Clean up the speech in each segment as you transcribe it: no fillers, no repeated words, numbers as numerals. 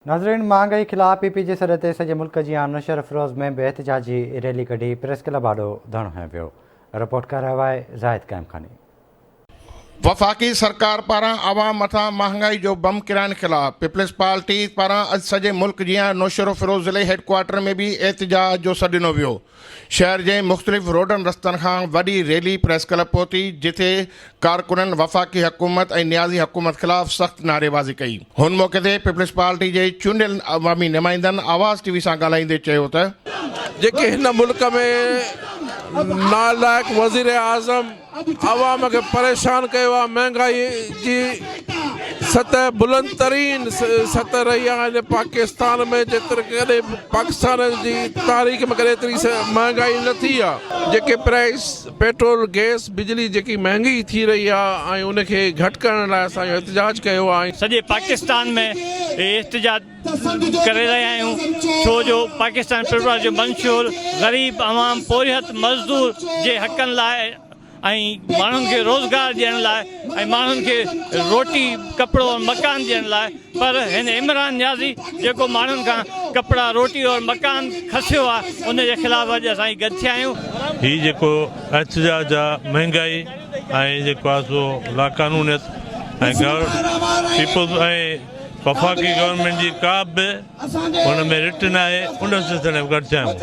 ناظرين مهانگائي خلاف پي پي جي سڏ تي سڄي ملڪ جيان نوشهروفيروز ۾ به احتجاجي ريلي ڪڍي پريس ڪلب آڏو ڌرڻو هنيو ويو، رپورٽ ڪرايو آهي زاهد قائم خاني. وفاقي سرڪار پاران عوام مٿان مهانگائي جو بم ڪيرائڻ خلاف پيپلز پارٽي پاران اڄ سڄي ملڪ جيان نوشهروفيروز ضلعي هيڊڪوارٽر ۾ به احتجاج جو سڏ ڏنو ويو. شهر جي مختلف روڊن رستن کان وڏي ريلي پريس ڪلب پهتي جتي ڪارڪنن وفاقي حڪومت ۽ نيازي حڪومت خلاف سخت نعريبازي ڪئي. هن موقعي تي پيپلز پارٽي جي چونڊيل عوامي نمائندن آواز ٽي وي سان ڳالهائيندي چيو ته. جيڪي هن ملڪ ۾ نالائق وزيراعظم عوام کي پريشان ڪيو آهي، مهانگائي جي سطح بلند ترين سطح رهي آهي هن پاڪستان ۾ جيتري ڪڏهن به پاڪستان جي تاريخ ۾ ڪڏهن ايتري مهانگائي نه ٿي آهي، جيڪي پرائس پيٽرول گئس بجلي جيڪي مهانگي ٿي رهي آهي ۽ ان کي گهٽ ڪرڻ لاء اسان اهو احتجاج ڪيو آهي. سڄي پاڪستان ۾ احتجاج ڪري رهيا آهيون ڇو جو پاڪستان پيپلز پارٽي جو منشور غريب عوام پورهيت مزدور جي حقن لاء ۽ ماڻهن کي روزگار ڏيڻ لاء ۽ ماڻهن کي روٽي ڪپڙو ۽ مڪان ڏيڻ لاء پر هن عمران نيازي جيڪو ماڻهن کان ڪپڙا روٽي اور مڪان کسيو آ ان جي خلاف اڄ اسان گڏ ٿيا آهيون. هي جيڪو احتجاج آ مهنگائي ۽ جيڪو آ سو لاقانونيت ۽ پيپلز ۽ وفاقي گورنمينٽ جي ڪا به ان ۾ رٽ ناهي ان سلسلي ۾ گڏ ٿيا آهيون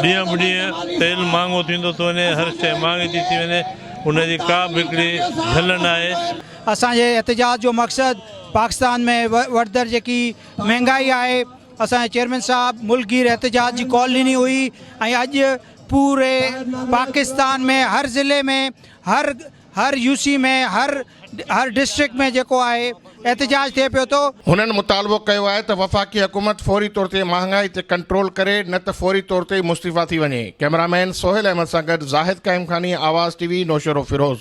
ڏينهن به ڏينهن تيل مهانگو ٿيندو ٿو وڃي هر شيء مهانگي ٿي ٿي وڃي ان جي ڪا به هڪڙي جهل ناهي. اسان جي احتجاج جو مقصد پاڪستان ۾ وڌندڙ جيڪي مهنگائي آهي اسان جي چيئرمين صاحب ملڪ گير احتجاج جي ڪال ڏني هئي ۽ اڄ پوري پاڪستان ۾ هر ضلعي ۾ هر هر يو سي ۾ هر هر ڊسٽرڪٽ ۾ جيڪو آهي احتجاج ٿئي پيو ٿو. هنن مطالبو ڪيو آهي ته وفاقي حڪومت فوري طور تي مهانگائي تي ڪنٽرول ڪري نه ته فوري طور تي مستعفيٰ ٿي وڃي. ڪئميرا مين سهيل احمد سان گڏ زاهد قائمخاني، آواز ٽي وي، نوشهروفيروز.